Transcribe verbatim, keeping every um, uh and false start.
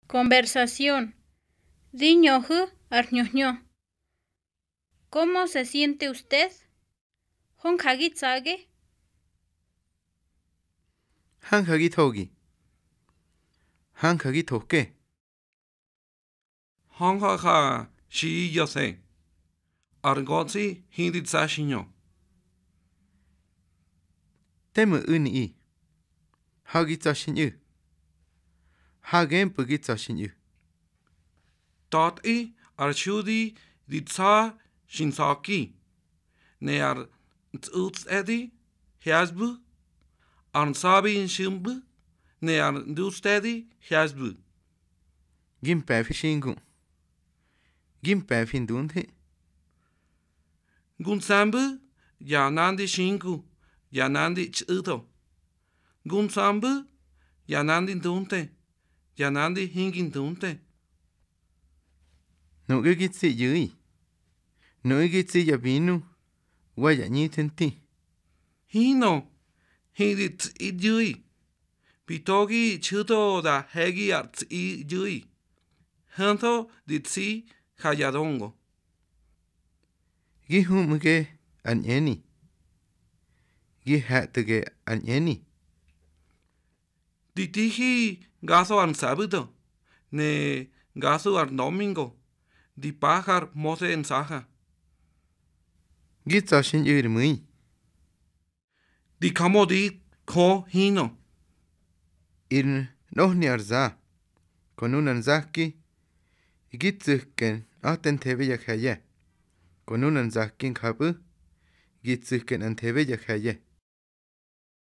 Conversación. Di ñöhu̱ ar hñö hñö. ¿Cómo se siente usted? ¿Honja gi tsa̱ge? Hanja gi thogi. Hanja gi thoke. Hönja̱ ja xiꞌi yá thë. Ar ngötsꞌi hindi tsa̱ xiñö. Te ma u̱niꞌi. Ha gi tsa̱ xi ñꞌu̱. Ha gempꞌu̱ gi tsa̱ xi ñꞌu̱. Ta̱tꞌi ar xudi di tsa̱ xi nsa̱ki, ne ar tsꞌutsꞌe̱di hyasbu̱, ar nsa̱bi nxu̱mbu̱, ne ar nduste̱di hyasbu̱. Gi mpe̱fi xi ngu. Gi mpe̱fi ndunthe. Ngu nsambu̱ ya nandi xi ngu, ya nandi txꞌu̱tho. Ngu nsambu̱ ya nandi ndunte, ya nandi hingi ndunte. Nuꞌge gi tsi ꞌyu̱i. Nuꞌu̱ gi tsi ya binu wa ya ꞌñithe nti. Hinꞌö, hindi tsꞌi ꞌyu̱i. Bi to gi ꞌxu̱tho da he̱gi ar tsꞌi ꞌyu̱i. Ho̱ntho di tsi ha ya dongo. Gi humꞌu̱ge ar ñꞌeni. Gi he̱tꞌu̱ge ar ñꞌeni. Di tihi ngatho ar nsabu̱do, ne ngatho ar ndomingo, di pa har Mose nsaha. Gi tsa̱ xi ñꞌu̱ ri mu̱i. Di jamödi Jö hinꞌö. Ir nꞌohni ar za. Ko nunar nzaki, gi tsu̱ke nꞌa̱te nthebe ya je̱ye̱. Ko nunar nzaki njapꞌu̱, gi tsu̱ke nꞌa nthebe ya je̱ye̱.